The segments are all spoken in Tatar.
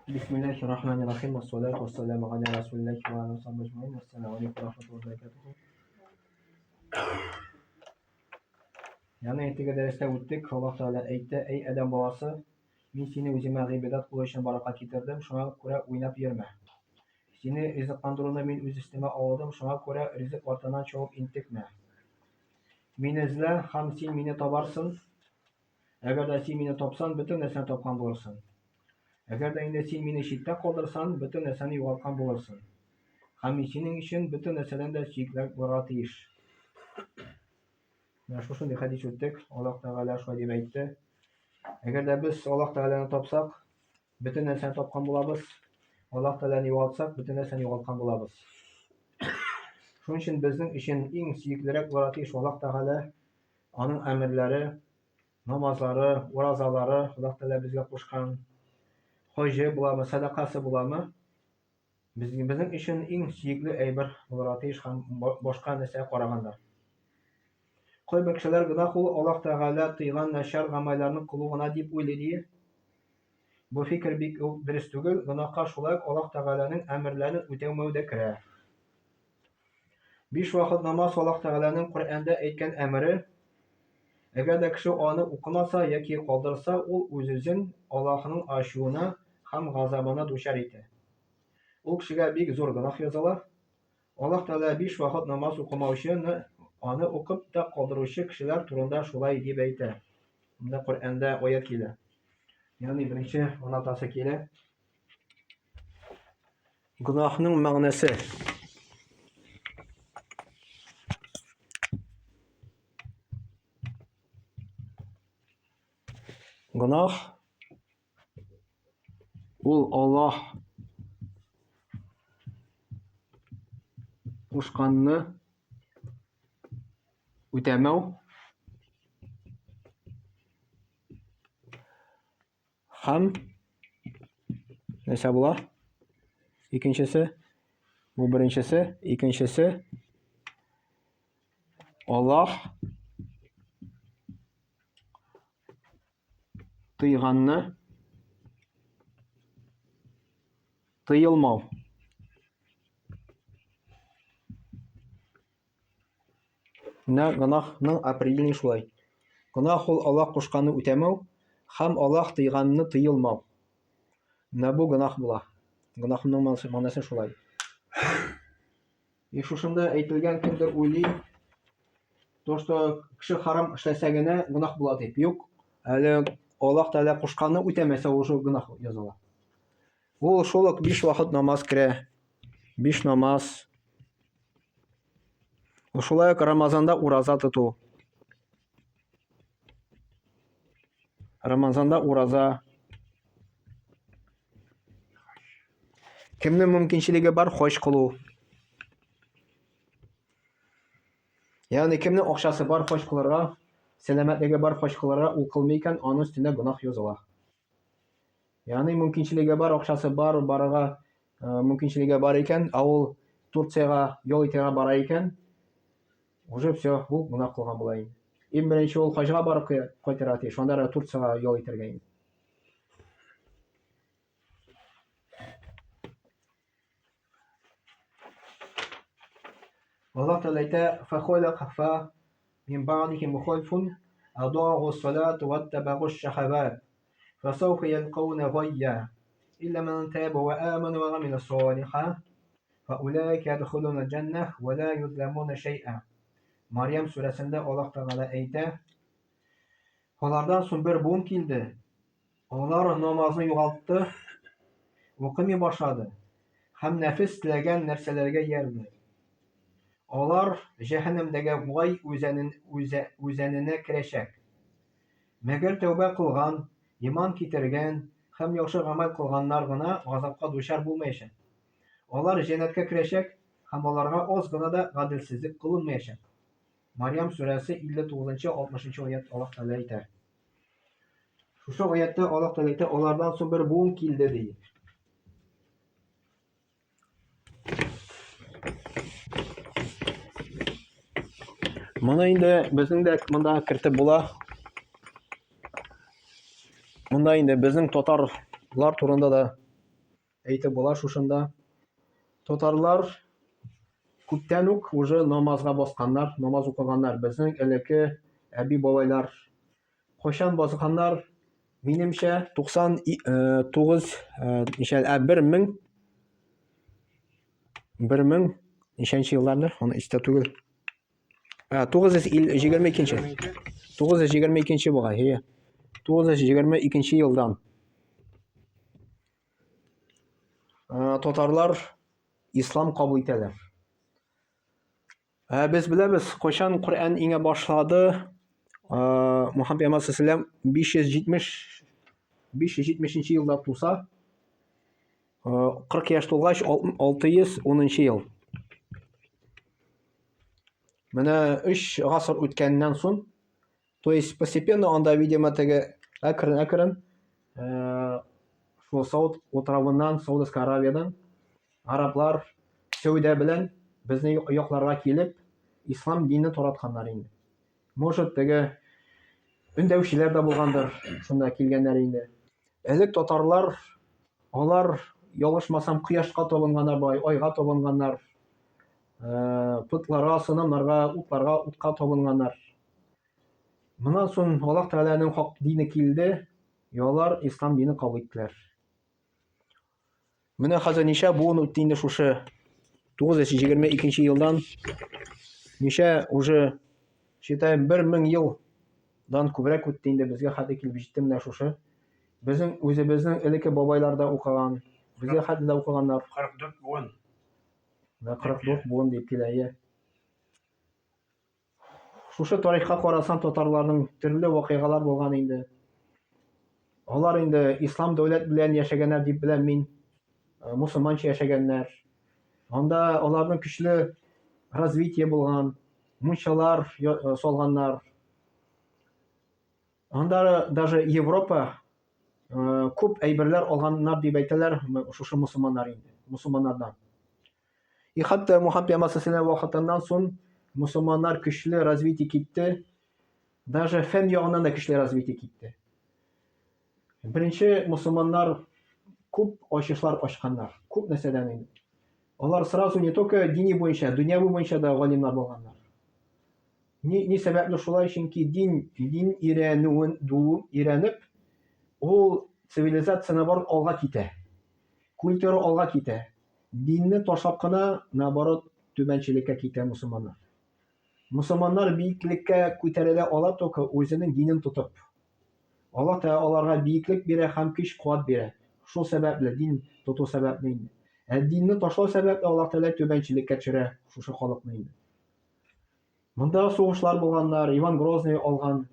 Бисмиллахи рахмани рахим, вассалату вассаламу аля расулиллахи ва аля сахбихи ажмаин. Ассаламу алейкум ва рахматуллахи ва баракатуху. Яны теге дәрестә үттек, Аллаһ Тәгалә әйтте: "Әй адәм баласы, мин сине үземә гыйбадәт кылу өчен барлыкка китердем, шуңа күрә уйнап йөрмә. Сине ризыкландыруны мин үз өстемә алдым, шуңа күрә ризык артыннан чабып интекмә. Мине эзлә, һәм син мине табарсың. Әгәр дә син мине тапсан, бөтен нәрсәне тапкан булырсың. Әгәр дә инде син мине читтә калдырсан, бөтен нәрсәне югалткан булырсың. Һәм мин синең өчен бөтен нәрсәдән дә сөеклерәк булырга тиеш. Менә шушындый хәдис үттек. Аллаһ Тәгалә шулай дип әйтте. Әгәр дә без Аллаһ Тәгаләне тапсак, бөтен нәрсәне тапкан булабыз. Аллаһ Тәгаләне югалтсак, бөтен нәрсәне югалткан булабыз. Шуның өчен безнең өчен иң сөеклерәк булырга тиеш Аллаһ Тәгалә Аның әмерләре, намазлары, уразалары, Аллаһ Тәгалә безгә кушкан хаҗы буламы, сәдакасы буламы, безнең, безнең өчен иң сөекле әйбер булырга тиеш һәм башка нәрсәгә караганда. Кайбер кешеләр гөнаһ ул Аллаһ Тәгалә тыйган начар гамәлләрне кылу гына дип уйлый ди. Бу фикер бик үк дөрес түгел, гөнаһка шулай ук Аллаһ Тәгаләнең әмерләрен үтәмәү дә керә. Биш вакыт намаз Аллаһ Тәгаләнең Коръәндә әйткән әмере. Әгәр дә кеше аны укымаса яки калдырса, ул үз-үзен Аллаһның ачуына һәм газабына дучар итә. Ул кешегә бик зур гөнаһ языла. Аллаһ Тәгалә биш вакыт намаз укымаучыны, аны укып та калдыручы кешеләр турында шулай дип әйтә. Монда Коръәндә аять килә. Ягъни беренче аңлатасы килә. Гөнаһның мәгънәсе. Гөнаһ ул Аллаһ кушканны үтәмәү Һәм нәрсә була? Икенчесе, бу беренчесе, икенчесе Аллаһ тыйганны тыелмау. Менә гөнаһның определение шулай. Гөнаһ ул Аллаһ кушканны үтәмәү һәм Аллаһ тыйганны тыелмау. Менә бу гөнаһ була. Гөнаһның мәгънәсе шулай. И шушында әйтелгән кемдер уйлый, то, что кеше харам эшләсә генә гөнаһ була дип. Юк, әле Аллаһ Тәгалә кушканны үтәмәсә, ул шул гөнаһ языла. Ул шул ук биш вакыт намаз керә. Биш намаз. Шулай ук Рамазанда ураза тоту. Рамазанда ураза. Кемнең мөмкинчелеге бар хаҗ кылу? Ягъни кемнең акчасы бар хаҗ кылырга, сәламәтлеге бар хаҗ кылырга, ул кылмый икән, аның өстенә гөнаһ языла. Ягъни мөмкинчелеге бар, акчасы бар, барырга мөмкинчелеге бар икән, ә ул Турциягә ял итәргә бара икән, уже все, ул гөнаһ кылган була инде. Иң беренче ул хаҗга барып кайтырга тиеш, аннары Турциягә ял итәргә инде. Аллаһ Тәгалә әйтә, «Фәхалафа мин бәгъдихим халфун адагу ссалата ваттабагу шшахават, фәсауфа ялкауна гайя, илля ман таба ва амана ва амила салиха, фәулайка ядхулуна җәннә ва ла юзламуна шәй'a». Марьям сүрәсендә Аллаһ Тәгалә әйтә, Алардан соң бер буын килде, Алар намазны югалтты, укымый башлады һәм нәфес теләгән нәрсәләргә иярде. Алар җәһәннәмдәге Гай үзәнен, үзә, үзәненә керәчәк. Мәгәр тәүбә кылган, иман китергән һәм яхшы гамәл кылганнар гына газапка дучар булмаячак. Алар җәннәткә керәчәк һәм аларга аз гына да гаделсезлек кылынмаячак. Марьям сүрәсе 59-60 аять Аллаһ Тәгалә әйтә. Шушы аятта Аллаһ Тәгалә әйтә, алардан соң бер буын килде ди. Моны инде безнең дә монда кертеп була. Монда инде безнең татарлар турында да. әйтеп була шушында. Татарлар күптән үк уже намазга басканнар, намаз укыганнар. Безнең элекке әби-бабайлар кайчан басканнар? Минемчә, 99 ничә, ә 1000 1000 ничәнче еллардыр, аны истә түгел. Ә, 922. 922 бугай, ие. 922 елдан. Татарлар ислам кабул итәләр. Ә без беләбез, кайчан Коръән иңә башлады. Мухаммад пәйгамбәр саллаллаху 570 570 елда туса, 40 яшь тулгач 610 ел. Менә 3 гасыр үткәннән соң, то есть постепенно анда, видимо, теге әкрен-әкрен шул Сауд утравыннан, Саудовская Аравиядән араблар сәүдә белән безнең якларга килеп, ислам динен таратканнар инде. Может, теге өндәүчеләр дә булгандыр, шунда килгәннәр инде. Элек татарлар, алар, ялгышмасам, кояшка табынганнар бай, айга табынганнар, э, путларга, сынымнарга, утларга, утка табынганнар. Моннан соң Аллаһ Тәгаләнең хак дине килде, и алар ислам динен кабул иттеләр. Менә хәзер ничә буын үтте инде шушы 922 елдан ничә уже считаем 1000 елдан күбрәк үтте инде безгә хәтле килеп җитте менә шушы. Безнең үзебезнең элекке бабайлар да укыган, безгә хәтле дә укыганнар. 44 буын. Менә 44 буын дип килә, иә. Шушы тарихка карасаң, татарларның төрле вакыйгалар булган инде. Алар инде ислам дәүләт белән яшәгәннәр дип беләм мин. Э, мусульманча яшәгәннәр. Анда аларның көчле развитие булган, мунчалар э, салганнар. Анда даже Европа э, күп әйберләр алганнар дип әйтәләр шушы мусульманнар инде, мусульманнардан. И хәтта Мухаммад пәйгамбәр саллаллаху вакытыннан соң мусульманнар көчле развитие китте. Даже фән ягыннан да көчле развитие китте. Беренче мусульманнар күп ачышлар ачканнар, күп нәрсәдән инде. Алар сразу не только дини буенча, дөньяви буенча да галимнар булганнар. Ни, ни сәбәпле шулай? Чөнки дин, дин өйрәнүен, өйрәнеп, ул цивилизация наоборот алга китә. Культура алга китә. Динне ташлап кына, наоборот, түбәнчелеккә китә мусульманнар. Мусульманнар биеклеккә күтәрелә ала только үзенең динен тотып. Аллаһ Тәгалә аларга биеклек бирә һәм көч-куәт бирә. Шул сәбәпле, дин тоту сәбәпле инде. Ә динне ташлау сәбәпле Аллаһ Тәгалә түбәнчелеккә төшерә шушы халыкны инде. Монда сугышлар булганнар, Иван Грозный алган.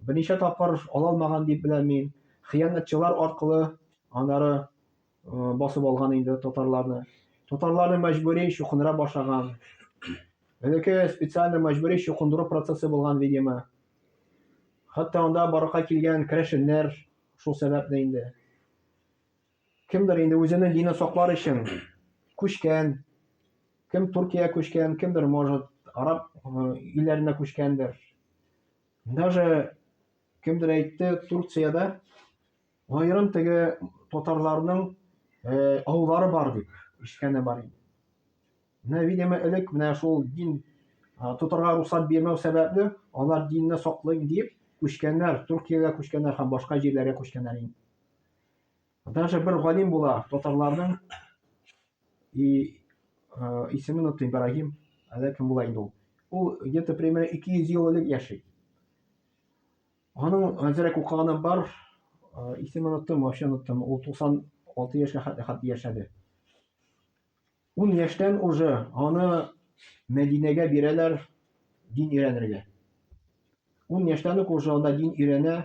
Берничә тапкыр ала алмаган дип беләм мин. Хыянәтчылар аркылы аннары э, басып алган инде татарларны. Татарларны мәҗбүри чукындыра башлаган. Элекке специально мәҗбүри чукындыру процессы булган, видимо. Хәтта анда барырга килгән керәшеннәр шул сәбәпле инде. Кемдер инде үзенең динен саклар өчен күчкән, кем Туркия күчкән, кемдер, может, араб э, илләренә күчкәндер. Даже кемдер әйтте, Турциядә Аерым теге татарларның э, авыллары бар дип ишеткәне бар иде. Менә, видимо, элек менә шул дин тотарга рөхсәт бирмәү сәбәпле, алар динне саклыйм дип күчкәннәр, Төркиягә күчкәннәр һәм башка җирләргә күчкәннәр инде. Даже бер галим була татарларның и исемен оныттым, Ибрагим, әллә кем була инде ул. Ул где-то примерно 200 ел элек яши. Аның әзрәк укыганы бар, исемен оныттым, вообще оныттым. Ул 96 яшькә хәтле хәтле яшәде. 10 яшьтән уже аны Мәдинәгә бирәләр дин өйрәнергә. 10 яшьтән үк уже анда дин өйрәнә.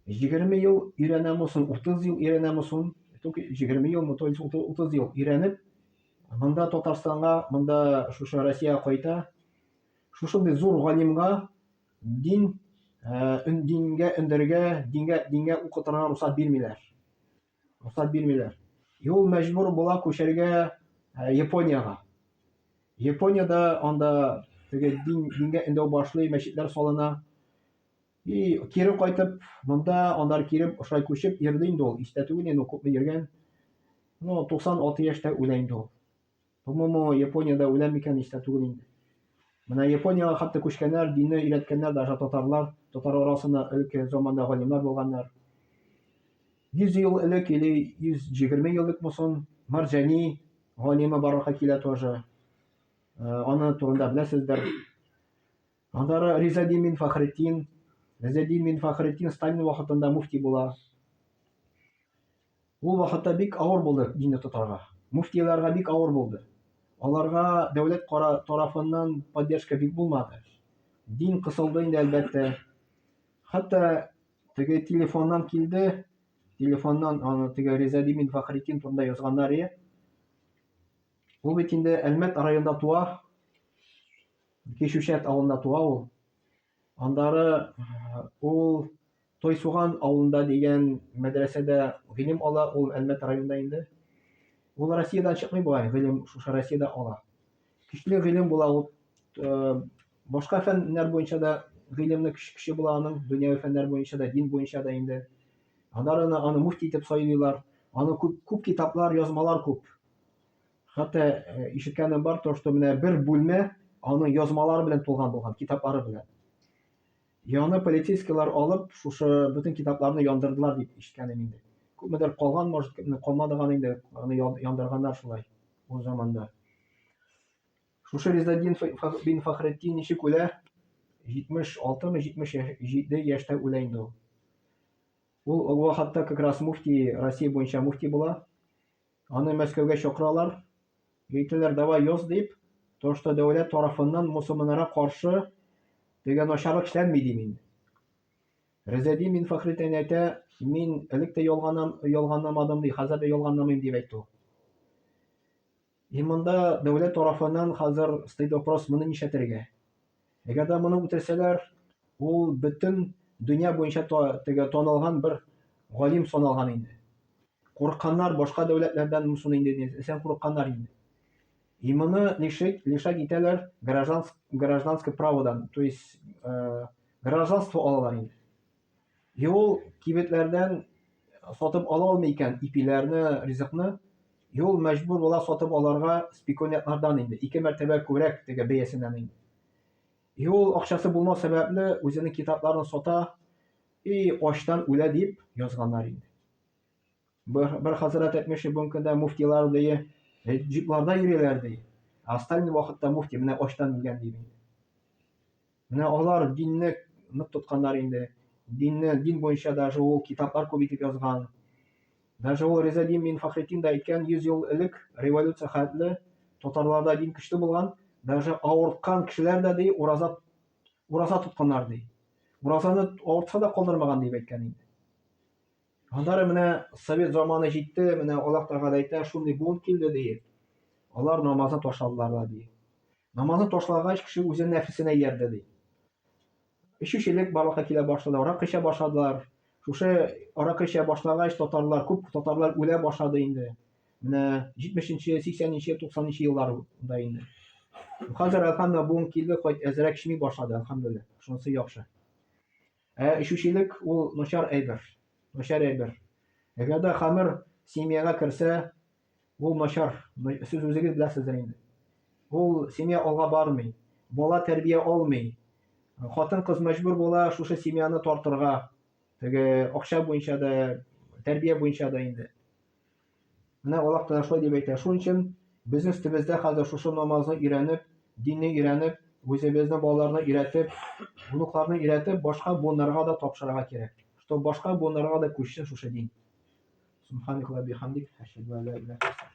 20 ел өйрәнәме соң, 30 ел өйрәнәме соң, только 20 елмы, то есть 30 ел өйрәнеп, монда Татарстанга, монда шушы Россиягә кайта. Шушындый зур галимга Дин, дингә өндәргә, дингә, дингә укытырга рөхсәт бирмиләр. Рөхсәт бирмиләр. И ул мәҗбүр була күчәргә Япониягә. Япониядә анда теге дин, дингә өндәү башлый, мәчетләр салына. И кире кайтып, монда аннары кире ошай күчеп йөрде инде ул. Истә түгел инде ул күпме йөргән. Ну, 96 яшьтә үлә инде ул. По-моему, Япониядә үлә микән, истә түгел инде. Менә Япониягә хәтта күчкәннәр, динне өйрәткәннәр, даже татарлар, татар арасында элек заманда галимнәр булганнар. 100 ел элек или 120 ел элек соң Марҗани галиме барлыкка килә тоже. Э, аны турында беләсездер. Аннары Ризадин бин Фахретдин. Ризадин бин Фахретдин Сталин вакытында муфти була. Ул вакытта бик авыр булды динне тотарга. Муфтиларга бик авыр булды. Аларга дәүләт кара тарафыннан поддержка бик булмады. Дин кысылды инде әлбәттә. Хәтта теге телефоннан килде, телефоннан аны теге Ризадин бин Фахретдин турында язганнар ие. Ул бит инде Әлмәт районында туа. Кичүчәт авылында туа ул. Аннары ул Тойсуган авылында дигән мәдрәсәдә гыйлем ала, ул Әлмәт районында инде. Ул Россиядән чыкмый бугай, гыйлем шушы Россиядә ала. Көчле гыйлем була ул. Башка фәннәр буенча да гыйлемне көчле була аның, дөньяви фәннәр буенча да, дин буенча да инде. Аннары аны, аны муфти итеп сайлыйлар. Аның күп, күп китаплар, язмалар күп. Хәтта э, ишеткәнем бар, то, что менә бер бүлмә аның язмалары белән тулган булган, китаплары белән. И аны полицейскийлар алып, шушы бөтен китапларны яндырдылар дип ишеткәнем инде. Күпмедер калган, может, калмадыган инде, аны яндырганнар шулай ул заманда. Шушы Ризаддин бин Фахретдин ничек үлә? 76 мы 77 яшьтә үлә инде ул. Ул ул вакытта как раз муфти, Россия буенча муфти була. Аны Мәскәүгә чакыралар. Әйтәләр, давай яз дип, то, что дәүләт тарафыннан мусульманнарга каршы дигән начарлык эшләнми дим инде. Рәзәди мин Фәхретдин әйтә, мин элек тә ялганам, ялганламадым ди, хәзер дә ялганламыйм дип әйтте ул. И монда дәүләт тарафыннан хәзер стоит вопрос, моны нишләтергә? Әгәр дә моны үтерсәләр, ул бөтен дөнья буенча теге танылган бер галим саналган инде. Курыкканнар башка дәүләтләрдән мусын инде исән курыкканнар инде. И моны лишить, лишать итәләр гражданск, гражданское праводан, то есть э, гражданство алалар инде. И ул кибетләрдән сатып ала алмый икән ипиләрне, ризыкны, и ул мәҗбүр була сатып аларга спекулянтлардан инде, ике мәртәбә күбрәк теге бәясеннән инде. И ул акчасы булмау сәбәпле үзенең китапларын сата, и ачтан үлә дип язганнар инде. Бер, бер хәзрәт әйтмешли, бүгенге көндә муфтилар ди, э, джипларда йөриләр ди. Ә Сталин вакытта муфти менә ачтан үлгән ди. Менә алар динне нык тотканнар инде. Динне, дин буенча даже ул китаплар күп итеп язган. Даже ул Резадин бин Фахретдин да әйткән, 100 ел элек революция хәтле татарларда дин көчле булган, даже авырткан кешеләр дә ди ураза ураза тотканнар ди. Уразаны авыртса да калдырмаган дип әйткән инде. Аннары менә совет заманы җитте, менә Аллаһ Тәгалә әйтә, шундый буын килде ди. Алар намазны ташладылар да ди. Намазны ташлагач, кеше үзенең нәфесенә иярде ди. Эчүчелек барлыкка килә башлады, аракы эчә башладылар. Шушы аракы эчә башлагач, татарлар, күп татарлар үлә башлады инде. Менә 70-нче, 80-нче, 90-нчы елларда инде. Хәзер әлхәмдүлилләһ буын килде, кайт әзрәк эчми башлады, әлхәмдүлилләһ. Шунысы яхшы. Ә эчүчелек ул начар әйбер. Начар әйбер. Әгәр дә хәмер семьяга керсә, ул начар. Сез үзегез беләсездер инде. Ул семья алга бармый. Бала тәрбия алмый. Хатын-кыз мәҗбүр була шушы семьяны тартырга. Теге акча буенча да, тәрбия буенча да инде. Менә Аллаһ Тәгалә шулай дип әйтә. Шуның өчен безнең өстебездә хәзер шушы намазны өйрәнеп, динне өйрәнеп, үзебезнең балаларны өйрәтеп, внукларны өйрәтеп, башка буыннарга да тапшырырга кирәк. Чтобы башка буыннарга да күчсен шушы дин. Субханакаллаһ бихамдик, әшһәду ан ла илаһа